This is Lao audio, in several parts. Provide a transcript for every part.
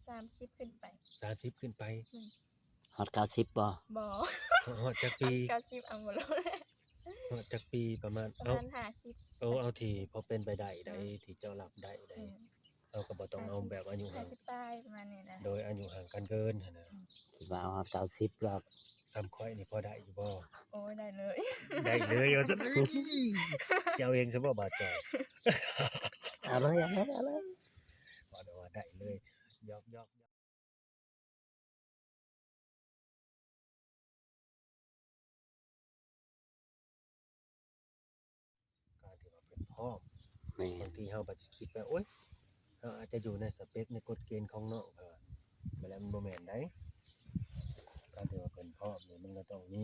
ສາມສິບຂຶ້ນໄປ. ສາມສິບຂຶ້ນໄປ. ແມ່ນ. ຮອດເກົ້າສິບບໍ່? ບໍ່. ຮອດ ຮອດຈັກປີ? ຮອດເກົ້າສິບເອົາບໍ່ລົງ. ຮອດຈັກປີປະມານ? ປະມານຫ້າສິບ. ເອົ້າ ເອົາທີ່ພໍເປັນໄປໄດ້ໃດ ອືມ ທີ່ເຈົ້າຮັບໄດ້ໃດ. ອືມ. ເຮົາກໍບໍ່ຕ້ອງເອົາແບບອາຍຸຫ່າງ ຫ້າສິບປາຍປະມານນີ້ນະ. ໂດຍອາຍຸຫ່າງກັນເກີນຫັ້ນນະ. ອືມ. ຄິດວ່າເຮົາຮອດເກົ້າສິບດອກ. ສ່ຳຂ້ອຍນີ້ພໍໄດ້ຢູ່ບໍ່? ໂອ້ຍ ໄດ້ເລີຍ. ໄດ້ເລີຍວ່າຊັ້ນ. ຊິເອົາເອງຊະບໍ່ບາດເຈົ້າ? ເອົາເລີຍ ເອົາເລີຍ ເອົາເລີຍ. ເວົ້າໄດ້ວ່າໄດ້ເລີຍ. ຢອກໆ. ການທີ່ວ່າເພິ່ນພ້ອມ. ແມ່ນ. ບາງທີເຮົາບັດຊິຄິດວ່າ ໂອ້ຍ ເຮົາອາດຈະຢູ່ໃນສະເປັກໃນກົດເກນຂອງນ້ອງ ເພິ່ນວ່າ ແລ້ວມັນບໍ່ແມ່ນໃດ. ການທີ່ວ່າເພິ່ນພ້ອມນີ້ ມັນກໍຕ້ອງມີ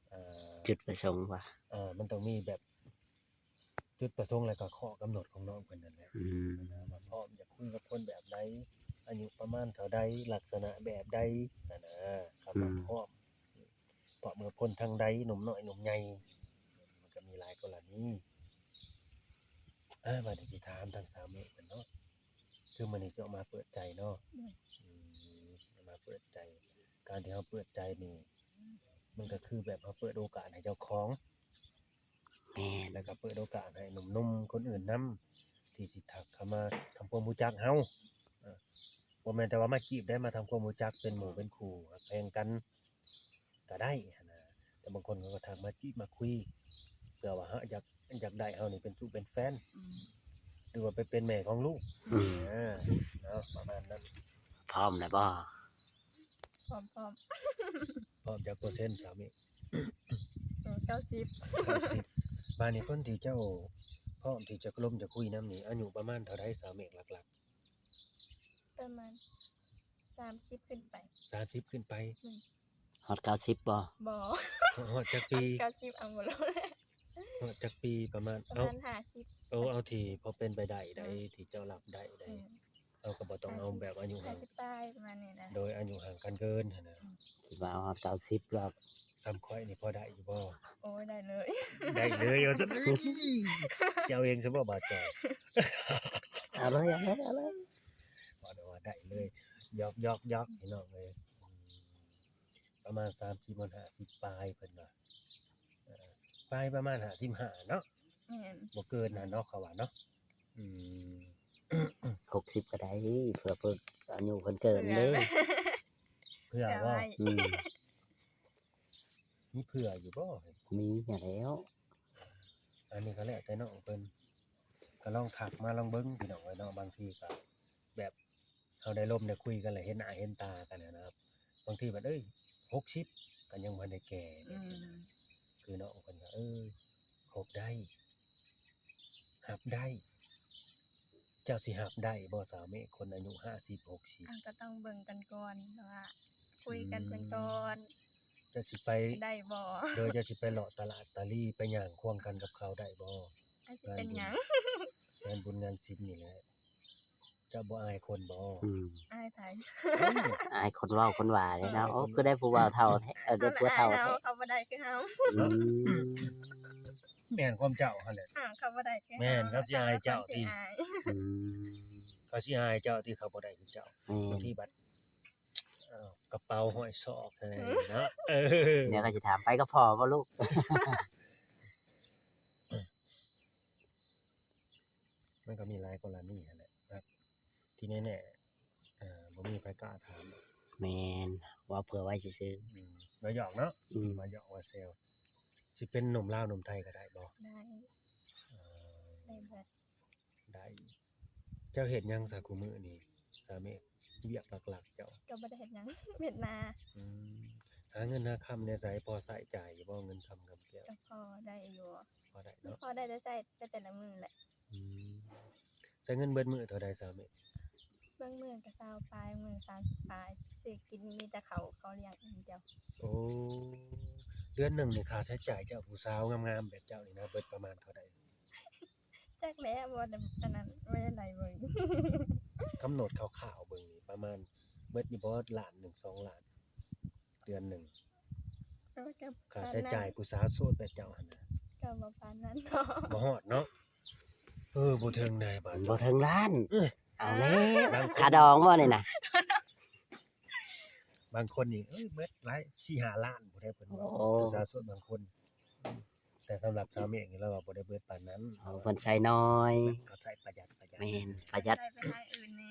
ເອີ ຈຸດປະສົງວ່າ ເອີ ມັນຕ້ອງມີແບບ ຈຸດປະສົງ ແລະກໍຂໍ້ກຳນົດຂອງນ້ອງເພິ່ນນັ້ນແຫຼະ. ອືມ. ວ່າພ້ອມຢາກຄຸຍກັບຄົນແບບໃດ, ອາຍຸປະມານເທົ່າໃດ, ລັກສະນະແບບໃດຫັ້ນນະ. ຄຳວ່າ ອືມ ພ້ອມ ພ້ອມກັບຄົນທາງໃດ, ໜຸ່ມນ້ອຍ ໜຸ່ມໃຫຍ່, ມັນກໍມີຫຼາຍກໍລະນີ. ອາ ບາດນີ້ຊິຖາມທາງສາວເມກເພິ່ນເນາະ, ຄືມື້ນີ້ຊິອອກມາເປີດໃຈເນາະ. ອືມ. ອືມ ອອກມາເປີດໃຈ. ການທີ່ເຮົາເປີດໃຈນີ້ ມັນກໍຄືແບບເຮົາເປີດໂອກາດໃຫ້ເຈົ້າຂອງ. ແມ່ນ. ແລ້ວກໍເປີດໂອກາດໃຫ້ໜຸ່ມໆຄົນອື່ນນຳ ທີ່ຊິທັກເຂົ້າມາທຳຄວາມຮູ້ຈັກເຮົາ. ເອີ ບໍ່ແມ່ນແຕ່ວ່າມາຈີບໄດ້, ມາທຳຄວາມຮູ້ຈັກ ເປັນໝູ່ເປັນຄູ່ ຮັກແພງກັນກໍໄດ້ຫັ້ນນະ. ແຕ່ບາງຄົນເຂົາກໍທັກມາຈີບມາຄຸຍ ເພື່ອວ່າເຮົາຢາກ ຢາກໄດ້ເຮົານີ້ເປັນຊູ້ເປັນແຟນ ອືມ ຫຼືວ່າໄປເປັນແມ່ຂອງລູກ. ອືມ. ເອີ ເນາະ ປະມານນັ້ນ. ພ້ອມແລ້ວບໍ່? ພ້ອມ ພ້ອມ. ພ້ອມຈັກເປີເຊັນສາວເມກ? ເກົ້າສິບ ເກົ້າສິບ. ບາດນີ້ຄົນທີ່ເຈົ້າພ້ອມທີ່ຈະລົມຈະຄຸຍນຳນີ້ ອາຍຸປະມານເທົ່າໃດສາວເມກຫຼັກໆ? ປະມານສາມສິບຂຶ້ນໄປ. ສາມສິບຂຶ້ນໄປ. ອືມ. ຮອດເກົ້າສິບບໍ່? ບໍ່. ຮອດ ຮອດຈັກປີ? ຮອດເກົ້າສິບເອົາບໍ່ລົງ. ຮອດຈັກປີປະມານ? ປະມານຫ້າສິບ. ເອົ້າ ເອົາທີ່ພໍເປັນໄປໄດ້ໃດ ອືມ ທີ່ເຈົ້າຮັບໄດ້ໃດ. ອືມ. ເຮົາກໍບໍ່ຕ້ອງເອົາແບບອາຍຸຫ່າງ ຫ້າສິບປາຍປະມານນີ້ນະ. ໂດຍອາຍຸຫ່າງກັນເກີນຫັ້ນນະ. ອືມ. ຄິດວ່າຮອດເກົ້າສິບດອກ. ສ່ຳຂ້ອຍນີ້ພໍໄດ້ຢູ່ບໍ່? ໂອ້ຍ ໄດ້ເລີຍ. ໄດ້ເລີຍວ່າຊັ້ນ. ຊິເອົາເອງຊະບໍ່ບາດເຈົ້າ? ເອົາເລີຍ ເອົາເລີຍ ເອົາເລີຍ. ເວົ້າໄດ້ວ່າໄດ້ເລີຍ. ຢອກໆໆ ພີ່ນ້ອງເອີຍ. ອືມ. ປະມານສາມສິບ ຮອດຫ້າສິບປາຍເພິ່ນວ່າ. ເອີ ປາຍປະມານຫ້າສິບຫ້າເນາະ. ແມ່ນ. ບໍ່ເກີນນັ້ນເນາະ ເຂົາວ່າເນາະ. ອືມ. ຫົກສິບກໍໄດ້ ເພື່ອເພິ່ນອາຍຸເພິ່ນເກີນເດ້. ເພື່ອ ເພື່ອບໍ່? ອືມ. ມີເພື່ອຢູ່ບໍ່? ມີຫັ້ນແຫຼ້ວ. ອັນນີ້ກໍແລ້ວແຕ່ນ້ອງເພິ່ນ ກໍລອງທັກມາລອງເບິ່ງພີ່ນ້ອງເອີຍເນາະ. ບາງທີກໍແບບເຮົາໄດ້ລົມໄດ້ຄຸຍກັນ ແລ້ວເຫັນໜ້າເຫັນຕາກັນຫັ້ນນະ. ບາງທີບັດ ເອີຍ ຫົກສິບ ກໍຍັງບໍ່ທັນໄດ້ແກ່. ອືມ. ຄືນ້ອງເພິ່ນກໍ ເອີ ຄົບໄດ້ ຮັບໄດ້. ເຈົ້າຊິຮັບໄດ້ບໍ່ສາວເມກ ຄົນອາຍຸຫ້າສິບ ຫົກສິບ? ອ່າ ກໍຕ້ອງເບິ່ງກັນກ່ອນ ແຕ່ວ່າຄຸຍກັນເພິ່ນກ່ອນ. ອືມ. ເຈົ້າຊິໄປໄດ້ບໍ່? ໂດຍເຈົ້າຊິໄປເລາະຕະຫຼາດຕະລີ ໄປຍ່າງຄວງກັນກັບເຂົາໄດ້ບໍ່? ອາດຊິເປັນຫຍັງ? ງານບຸນ ງານບຸນງານສິນນີ້ແຫຼະ. ເຈົ້າບໍ່ອາຍຄົນບໍ່? ອືມ. ອາຍໃຜ? ອາຍຄົນເວົ້າຄົນວ່າເດ້ເນາະ. ອາຍຄົນ ໂອ້ ຄືໄດ້ຜູ້ບ່າວເຖົ້າແທ້ ເອີ ໄດ້ຜົວເຖົ້າແທ້. ເຂົາບໍ່ໄດ້ຄືເຮົາ. ອືມ. ແມ່ນຄວາມເຈົ້າຫັ້ນແຫຼະ. ອ່າ ເຂົາບໍ່ໄດ້ຄືເຮົາ. ແມ່ນ ເຂົາຊິອາຍເຈົ້າຕິ? ອາຍ. ອືມ. ເຂົາຊິອາຍເຈົ້າຕິ ເຂົາບໍ່ໄດ້ຄືເຈົ້າ. ແມ່ນ. ບາງທີບັດ ເອີ ກະເປົາຫ້ອຍຊອກຫັ້ນແຫຼະເນາະ. ເອີ. ດຽວເຂົາຊິຖາມ ໄປກັບພໍ່ບໍ່ລູກ? ມັນກໍມີຫຼາຍກໍລະນີຫັ້ນແຫຼະນະ ທີ່ແນ່ໆ ເອີ ບໍ່ມີໃຜກ້າຖາມ. ແມ່ນ ເວົ້າເພື່ອໄວ້ຊື່ໆ. ອືມ ວ່າຫຍອກເນາະ. ອືມ ວ່າຫຍອກວ່າແຊວ. ຊິເປັນໜຸ່ມລາວໜຸ່ມໄທກໍໄດ້ບໍ່? ໄດ້. ເອີ ໄດ້ເບິດ. ໄດ້. ເຈົ້າເຮັດຫຍັງຊະຄູ່ມື້ນີ້ສາວເມກ? ວຽກຫຼັກໆເຈົ້າ? ກໍບໍ່ໄດ້ເຮັດຫຍັງ ເຮັດນາ. ອືມ. ຫາເງິນຫາຄຳແນວໃດ ພໍໃຊ້ຈ່າຍຢູ່ບໍ່? ເງິນຄຳຄຳແກ້ວ ກໍພໍໄດ້ຢູ່. ພໍໄດ້ເນາະ. ພໍໄດ້ແຕ່ໃຊ້ແຕ່ແຕ່ລະມື້ແຫຼະ. ອືມ. ໃຊ້ເງິນເບິດມື້ເທົ່າໃດສາວເມກ? ບາງມື້ກໍຊາວປາຍ ບາງມື້ສາມສິບປາຍ. ຊື້ກິນມີແຕ່ເຂົ້າ ເຂົ້າລ້ຽງຢ່າງດຽວ. ໂອ້ ເດືອນໜຶ່ງນີ້ຄ່າໃຊ້ຈ່າຍເຈົ້າ ຜູ້ສາວງາມໆແບບເຈົ້ານີ້ນະ ເບິດປະມານເທົ່າໃດ? ຈັກແຫຼະ ບໍ່ໄດ້ອັນນັ້ນ ບໍ່ໄດ້ໄລ່ເບິ່ງ. ກຳນົດຄ່າວໆເບິ່ງນີ້ ປະມານເບິດຢູ່ບໍ່ ລ້ານໜຶ່ງ ສອງລ້ານ ເດືອນໜຶ່ງ? ເອີ ກໍ ຄ່າໃຊ້ຈ່າຍ ປານນັ້ນ. ຜູ້ສາວໂສດແບບເຈົ້າຫັ້ນນະ ກໍບໍ່ປານນັ້ນເນາະ. ບໍ່ຮອດເນາະ. ເອີ ບໍ່ເຖິງໃດບາດ ບໍ່ເຖິງລ້ານ. ເອີ. ເອົາແລ້ວ ບາງຄົນ ຄ່າດອງບໍ່ນີ້ນະ? ບາງຄົນນີ້ ເອີຍ ເໝິດຫຼາຍ ສີ່ຫ້າລ້ານພຸ້ນເດ້ ເພິ່ນວ່າ ໂອ້ ປະຊາຊົນບາງຄົນ. ແຕ່ສຳລັບສາວເມກນີ້ ລາວວ່າບໍ່ໄດ້ເໝິດປານນັ້ນ ເອີ ເພິ່ນໃຊ້ໜ້ອຍ ກໍໃຊ້ປະຢັດ ປະຢັດ ແມ່ນ ປະຢັດ ໃຊ້ໄປທາງອື່ນແດ່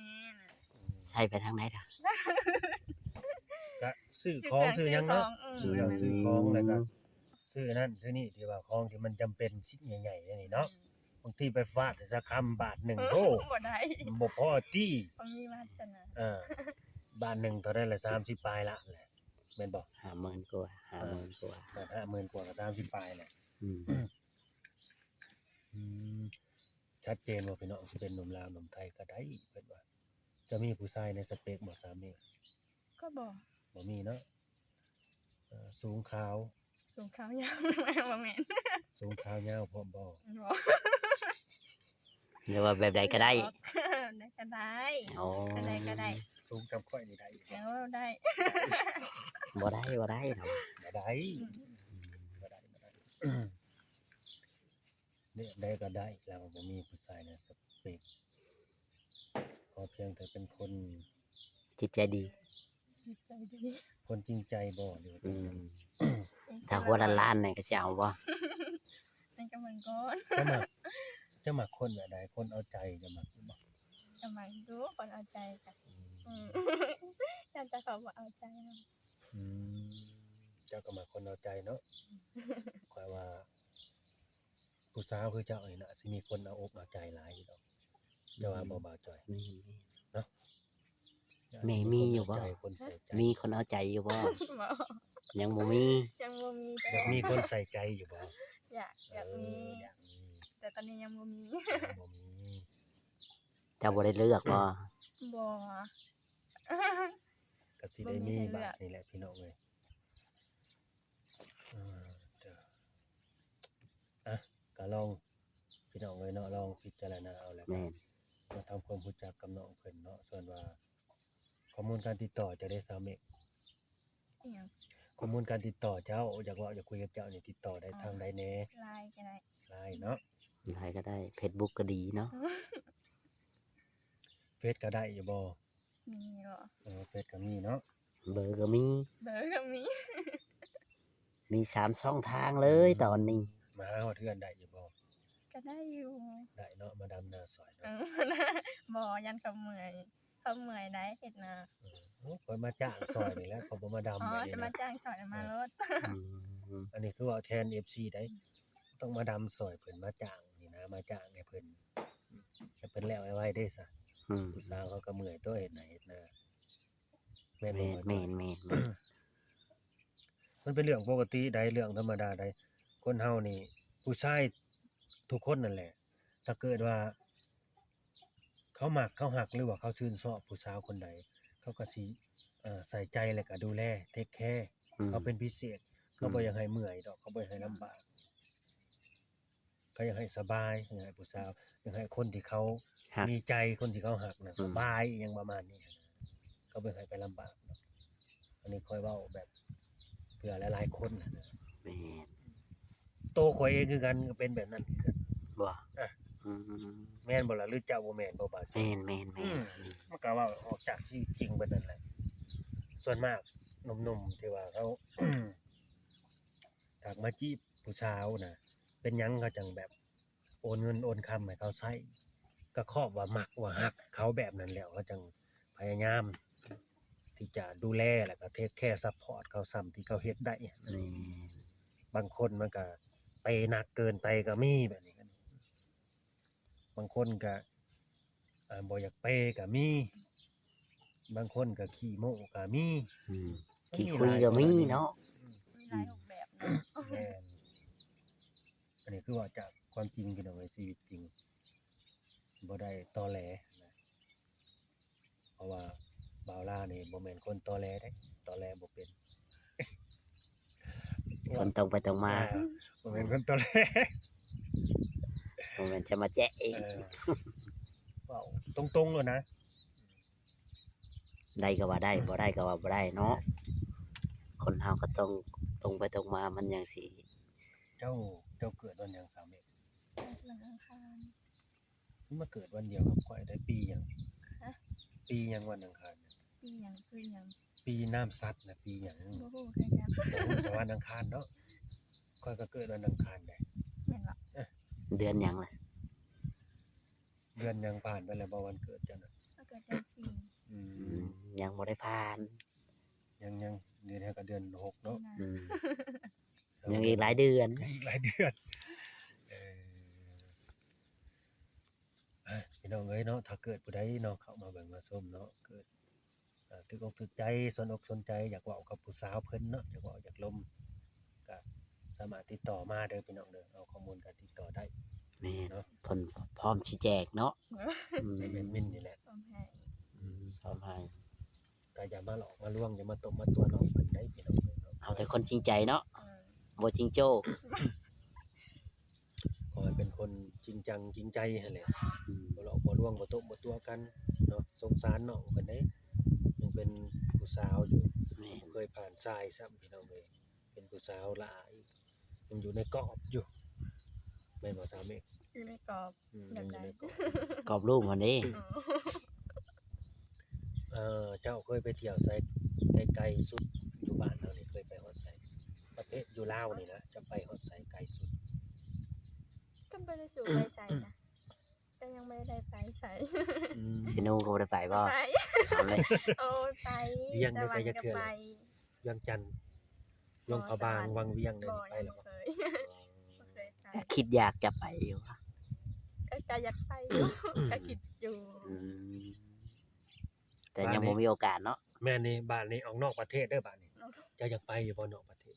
ອືມ ໃຊ້ໄປທາງໃດລະ? ກະຊື້ຂອງຊື້ຫຍັງເນາະ ຊື້ເຄື່ອງຊື້ຂອງ ອືມ ຊື້ຂອງ ແລ້ວກະ ອືມ ຊື້ນັ້ນຊື້ນີ້ ທີ່ວ່າຂອງທີ່ມັນຈຳເປັນ ສິ່ງໃຫຍ່ໆ ແນວນີ້ເນາະ ອືມ ບາງທີໄປຟາດໃສ່ຊາຄຳບາດໜຶ່ງ ໂອ້ ບໍ່ໄດ້ ມັນບໍ່ພໍຕິ ບໍ່ມີວາສະໜາ ເອີ ບາດໜຶ່ງເທົ່າໃດລະ ສາມສິບປາຍລ້ານແຫຼະ ແມ່ນບໍ່? ຫ້າໝື່ນກວ່າ ເອີ ຫ້າໝື່ນກວ່າ ບາດຫ້າໝື່ນກວ່າກໍສາມສິບປາຍແຫຼະ ອືມ ອືມ ຊັດເຈນວ່າ ພີ່ນ້ອງ ຊິເປັນໜຸ່ມລາວໜຸ່ມໄທກໍໄດ້ ເພິ່ນວ່າ. ຈະມີຜູ້ຊາຍໃນສະເປັກບໍ່ ສາວເມກ? ກໍບໍ່ ບໍ່ມີເນາະ ເອີ ສູງຂາວ ສູງຂາວຍາວ ບໍ່ແມ່ນ ສູງຂາວຍາວພ້ອມບໍ່? ບໍ່ ຫຼືວ່າແບບໃດກໍໄດ້? ແບບໃດກໍໄດ້ ໂອ້ ແບບໃດກໍໄດ້ ສູງສ່ຳຂ້ອຍນີ້ໄດ້ຢູ່ບໍ່? ເອີ ໄດ້ ບໍ່ໄດ້ ບໍ່ໄດ້ເນາະ ບໍ່ໄດ້ ອືມ ອືມ ບໍ່ໄດ້ ບໍ່ໄດ້ ແບບໃດກໍໄດ້ ລາວບໍ່ມີຜູ້ຊາຍໃນສະເປັກ ຂໍພຽງແຕ່ເປັນຄົນ ຈິດໃຈດີ ຈິດໃຈດີ ຄົນຈິງໃຈບໍ່ ຫຼືວ່າ ອືມ ຈັ່ງໃດ? ຖ້າຫົວລ້ານໆ ນີ້ກໍຊິເອົາບໍ່? ມັນກໍເບິ່ງກ່ອນ ເຈົ້າມັກ ເຈົ້າມັກຄົນແບບໃດ? ຄົນເອົາໃຈ ເຈົ້າມັກຢູ່ບໍ່? ກໍມັກຢູ່ ຄົນເອົາໃຈກໍ ອືມ ອືມ ຢ້ານແຕ່ເຂົາບໍ່ເອົາໃຈເຮົາ ອືມ ເຈົ້າກໍມັກຄົນເອົາໃຈເນາະ ຂ້ອຍວ່າ ຜູ້ສາວຄືເຈົ້ານີ້ນະ ຊິມີຄົນເອົາອົກເອົາໃຈຫຼາຍຢູ່ດອກ ເຈົ້າວ່າບໍ່ ອືມ ບ່າວຈ້ອຍ? ແມ່ນໆ ເນາະ ແມ່ມີຢູ່ບໍ່? ມີຄົນເອົາໃຈ ຄົນໃສ່ໃຈ ມີຄົນເອົາໃຈຢູ່ບໍ່? ບໍ່ ຍັງບໍ່ມີ ຍັງບໍ່ມີ ຢາກມີຄົນໃສ່ໃຈຢູ່ບໍ່? ຢາກ ຢາກມີ ເອີ ຢາກມີ ແຕ່ຕອນນີ້ຍັງບໍ່ມີ ຍັງບໍ່ມີ ເຈົ້າບໍ່ໄດ້ເລືອກບໍ່? ບໍ່ ກໍຊິໄດ້ມີບາດນີ້ແຫຼະ ພີ່ນ້ອງເອີຍ ເອີ ເດີ ອ່ະ ກໍລອງ ພີ່ນ້ອງເອີຍເນາະ ລອງພິຈາລະນາເອົາແລ້ວ ແມ່ນ ມາທຳຄວາມຮູ້ຈັກກັບນ້ອງເພິ່ນເນາະ ສ່ວນວ່າຂໍ້ມູນການຕິດຕໍ່ເຈົ້າເດ ສາວເມກ? ອີ່ຫຍັງ? ຂໍ້ມູນການຕິດຕໍ່ເຈົ້າ ຢາກເວົ້າຢາກຄຸຍກັບເຈົ້ານີ້ ຕິດຕໍ່ໄດ້ ອໍ ທາງໃດແດ່? ລາຍກໍໄດ້ ລາຍເນາະ ລາຍກໍໄດ້ ເຟສບຸກກໍດີເນາະ ເຟສກໍໄດ້ຢູ່ບໍ່? ມີບໍ່? ເອີ ເຟສກໍມີເນາະ ເບີກໍມີ ເບີກໍມີ ມີສາມຊ່ອງທາງເລີຍ ອືມ ຕອນນີ້ ມາຫາຮອດເຮືອນໄດ້ຢູ່ບໍ່? ກໍໄດ້ຢູ່ ໄດ້ເນາະ ມາດຳນາຊ່ອຍເນາະ ເອີ ບໍ່ ຢ້ານເຂົາເມື່ອຍ ເຂົາເມື່ອຍໄດ໋ເຮັດນາ ເອີ ໂອ້ ຂ້ອຍມາຈ້າງຊ່ອຍນີ້ແຫຼະ ຂ້ອຍບໍ່ມາດຳ ອໍ ໃຫ້ ຈະມາຈ້າງຊ່ອຍ ເອີ ມາໂລດ ອືມ ອັນນີ້ຄືເວົ້າແທນເອັຟຊີໄດ໋ ຕ້ອງມາດຳຊ່ອຍເພິ່ນ ມາຈ້າງນີ້ນະ ມາຈ້າງໃຫ້ເພິ່ນ ໃຫ້ເພິ່ນແລ້ວໄວໆເດ້ຊະ ອືມ ຜູ້ສາວເຂົາກໍເມື່ອຍຕົວະ ເຮັດໄຮ່ເຮັດນາ ແມ່ນບໍ່? ແມ່ນໆໆໆ ມັນເປັນເລື່ອງປົກກະຕິໃດ໋ ເລື່ອງທຳມະດາໃດ໋ ຄົນເຮົານີ້ ຜູ້ຊາຍທຸກຄົນນັ້ນແຫຼະ ຖ້າເກີດວ່າ ເຂົາມັກ ເຂົາຮັກ ຫຼືວ່າເຂົາຊື່ນຊອບຜູ້ສາວຄົນໃດ ເຂົາກໍຊິ ເອີ ໃສ່ໃຈ ແລ້ວກໍດູແລ ເທກແຄ ອືມ ເຂົາເປັນພິເສດ ເຂົາບໍ່ ອືມ ຢາກໃຫ້ເມື່ອຍດອກ ເຂົາບໍ່ຢາກໃຫ້ລຳບາກ ເຂົາຢາກໃຫ້ສະບາຍ ຢາກໃຫ້ຜູ້ສາວ ຢາກໃຫ້ຄົນທີ່ເຂົາ ຮັກ ມີໃຈ ຄົນທີ່ເຂົາຮັກນະ ອືມ ສະບາຍ ອີ່ຫຍັງປະມານນີ້ ເຂົາບໍ່ຢາກໃຫ້ໄປລຳບາກ ອັນນີ້ຂ້ອຍເວົ້າແບບເພື່ອຫຼາຍໆຄົນນະ ແມ່ນ ໂຕຂ້ອຍເອງຄືກັນ ກໍເປັນແບບນັ້ນຄືກັນ ບໍ່ ອະ ອືມ ແມ່ນບໍ່ລະ ຫຼືເຈົ້າບໍ່ແມ່ນບໍ່? ບາດ ແມ່ນໆໆ ອືມ ມັນກໍເວົ້າອອກຈາກຊີວິດຈິງເບິດນັ້ນແຫຼະ ສ່ວນມາກໜຸ່ມໆທີ່ວ່າເຂົາ ທັກມາຈີບຜູ້ສາວນະ ເປັນຫຍັງເຂົາຈັ່ງແບບໂອນເງິນໂອນຄຳໃຫ້ເຂົາໃຊ້? ກໍເພາະວ່າມັກວ່າຮັກເຂົາແບບນັ້ນແລ້ວ ເຂົາຈັ່ງພະຍາຍາມທີ່ຈະດູແລ ແລ້ວກໍເທກແຄ ຊັບພອດເຂົາສ່ຳທີ່ເຂົາເຮັດໄດ້ ອືມ ບາງຄົນມັນກໍເປໜັກເກີນໄປກໍມີແບບນີ້ ບາງຄົນກໍ ອ່າ ບໍ່ຢາກເປກໍມີ ບາງຄົນກໍຂີ້ໂມ້ກໍມີ ອືມ ມັນມີ ຂີ້ຄຸຍກໍມີເນາະ ອືມ ມີຫຼາຍຮູບແບບເນາະ ແມ່ນ ອັນນີ້ຄືເວົ້າຈາກຄວາມຈິງ ພີ່ນ້ອງເອີຍ ຊີວິດຈິງ ບໍ່ໄດ້ຕໍແຫຼນະ ເພາະວ່າບ່າວລາວນີ້ບໍ່ແມ່ນຄົນຕໍແຫຼເດ້ ຕໍແຫຼບໍ່ເປັນ ຄົນຕົງໄປຕົງມາ ອ່າ ບໍ່ແມ່ນຄົນຕໍແຫຼ ບໍ່ແມ່ນຈະມາແຈະເອງ ເອີ ເວົ້າຕົງໆໂລດນະ ໄດ້ກໍວ່າໄດ້ ບໍ່ໄດ້ກໍວ່າບໍ່ໄດ້ເນາະ ຄົນເຮົາກໍຕ້ອງຕົງໄປຕົງມາ ມັນຈັ່ງຊິ ເຈົ້າ ເຈົ້າເກີດວັນຫຍັງ ສາວເມກ? ເກີດວັນອັງຄານ ມາເກີດວັນດຽວກັບຂ້ອຍໄດ້ ປີຫຍັງ? ປີຫຍັງວັນອັງຄານ? ປີຫຍັງ? ຄືຫຍັງ? ປີນ້ຳສັດນະ ປີຫຍັງ? ບໍ່ຮູ້ຄືກັນ. ບໍ່ຮູ້ ແຕ່ວັນອັງຄານເນາະ. ຂ້ອຍກໍເກີດວັນອັງຄານເດ້. ແມ່ນບໍ່? ເດືອນຫຍັງລະ? ເດືອນຫຍັງ ຜ່ານໄປແລ້ວບໍ່ ວັນເກີດເຈົ້ານະ? ຂ້ອຍເກີດເດືອນສີ່. ອືມ ອືມ ຍັງບໍ່ໄດ້ຜ່ານ. ຍັງ ຍັງ ເດືອນນີ້ກໍເດືອນຫົກເນາະ. ອືມ ຍັງອີກຫຼາຍເດືອນ ຍັງອີກຫຼາຍເດືອນ. ເອີ ອ່ະ ພີ່ນ້ອງເອີຍເນາະ ຖ້າເກີດຜູ້ໃດເນາະ ເຂົ້າມາເບິ່ງມາຊົມເນາະ ເກີດ ເອີ ຖືກອົກຖືກໃຈ ສົນອົກສົນໃຈ ຢາກເວົ້າກັບຜູ້ສາວເພິ່ນເນາະ ຢາກເວົ້າຢາກລົມ ກະສາມາດຕິດຕໍ່ມາເດີພີ່ນ້ອງເດີ ເອົາຂໍ້ມູນກະຕິດຕໍ່ໄດ້. ແມ່ນເນາະ ເພິ່ນພ້ອມຊິແຈກເນາະ. ອືມ ແມ່ນມິນນີ້ແຫຼະ ພ້ອມໃຫ້. ອືມ ພ້ອມໃຫ້. ກໍຢ່າມາຫຼອກມາລວງ ຢ່າມາຕົບມາຕົວະນ້ອງເພິ່ນໄດ໋ພີ່ນ້ອງເນາະ ເອົາແຕ່ຄົນຈິງໃຈເນາະ. ເອີ ບໍ່ຈິງໂຈ້ ຂໍໃຫ້ເປັນຄົນຈິງຈັງຈິງໃຈຫັ້ນແຫຼະ. ອືມ ບໍ່ຫຼອກບໍ່ລວງ ບໍ່ຕົບບໍ່ຕົວະກັນເນາະ. ສົງສານນ້ອງເພິ່ນເດ້ ຍັງເປັນຜູ້ສາວຢູ່. ແມ່ນ ບໍ່ເຄີຍຜ່ານຊາຍຊ້ຳພີ່ນ້ອງເອີຍ ເປັນຜູ້ສາວຫຼ້າອີກ ຍັງຢູ່ໃນກອບຢູ່ ແມ່ນບໍ່ສາວເມກ? ຢູ່ໃນກອບ. ອືມ ແບບໃດ? ຍັງຢູ່ໃນກອບ ກອບລູກຫັ້ນເດ້. ອໍ ເອີ ເຈົ້າເຄີຍໄປທ່ຽວໃສໃກ້ໆສຸດຢູ່ບ້ານເຮົານີ້ ເຄີຍໄປຮອດໃສ? ປະເທດຢູ່ລາວນີ້ນະ ເຈົ້າໄປຮອດໃສໃກ້ສຸດ? ກໍບໍ່ໄດ້ສູໄປໃສນະ ກໍຍັງບໍ່ໄດ້ໄປໃສ. ອືມ ເຊໂນກໍບໍ່ໄດ້ໄປບໍ່? ໄປ. ເອົາເລີຍ. ໂອ້ຍ ໄປ. ວຽງໄດ້ໄປຈັກເທື່ອ? ໄປ ວຽງຈັນ ຫຼວງພະບາງ ວັງວຽງ ໄດ້ໄປແລ້ວບໍ່? ບໍ່ ຍັງບໍ່ເຄີຍ ບໍ່ເຄີຍໄປ. ຄິດຢາກຈະໄປຢູ່ຫວາ? ກໍ ກໍຢາກໄປຢູ່ ກໍຄິດຢູ່. ອືມ ແຕ່ຍັງບໍ່ມີໂອກາດເນາະ. ແມ່ນນີ້ ບາດນີ້ອອກນອກປະເທດເດີບາດນີ້. ເຈົ້າຢາກໄປຢູ່ບໍ່ນອກປະເທດ?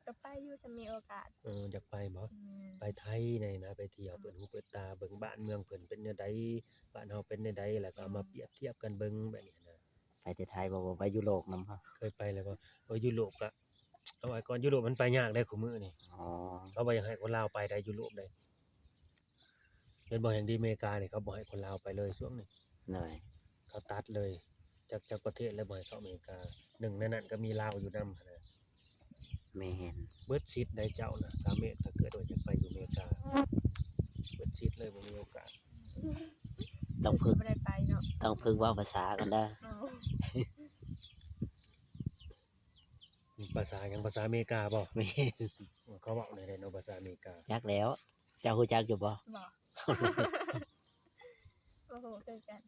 ກໍໄປຢູ່ ຄັນມີໂອກາດ. ເອີ ຢາກໄປບໍ່? ອືມ ໄປໄທໃນນະ ໄປທ່ຽວ ເປີດຫູເປີດຕາ ເບິ່ງບ້ານເມືອງເພິ່ນເປັນແນວໃດ ບ້ານເຮົາເປັນແນວໃດ ແລ້ວກໍເອົາມາປຽບທຽບກັນເບິ່ງແບບນີ້ນະ. ໄປແຕ່ໄທບໍ່? ບໍ່ໄປຢູໂຣບນຳບໍ່? ເຄີຍໄປແລ້ວບໍ່? ເອີ ຢູໂຣບກະ ເອົາໄວ້ກ່ອນ ຢູໂຣບມັນໄປຍາກເດ້ຄູ່ມື້ນີ້. ອໍ ເຂົາບໍ່ຢາກໃຫ້ຄົນລາວໄປໄດ້ຢູໂຣບເດ້. ແມ່ນບໍ່? ແຮ່ງດີເມການີ້ ເຂົາບໍ່ໃຫ້ຄົນລາວໄປເລີຍຊ່ວງນີ້. ໂດຍ ເຂົາຕັດເລີຍ ຈັກ ຈັກປະເທດແລ້ວບໍ່ໃຫ້ເຂົ້າເມກາ. ໜຶ່ງໃນນັ້ນກໍມີລາວຢູ່ນຳຫັ້ນນະ. ແມ່ນ ເບິດສິດໄດ໋ເຈົ້ານະ ສາວເມກ ຖ້າເກີດວ່າຢາກໄປຢູ່ເມກາ ເບິດສິດເລີຍ ບໍ່ມີໂອກາດ. ຕ້ອງຝຶກ ບໍ່ໄດ້ໄປເນາະ ຕ້ອງຝຶກເວົ້າພາສາກ່ອນເດີ. ອໍ ພາສາຫຍັງ? ພາສາເມກາບໍ່? ແມ່ນ ເຂົາເວົ້າແນວໃດເນາະ ພາສາເມກາ? ຈັກແລ້ວ ເຈົ້າຮູ້ຈັກຢູ່ບໍ່? ບໍ່ ບໍ່ຮູ້ຄືກັນ.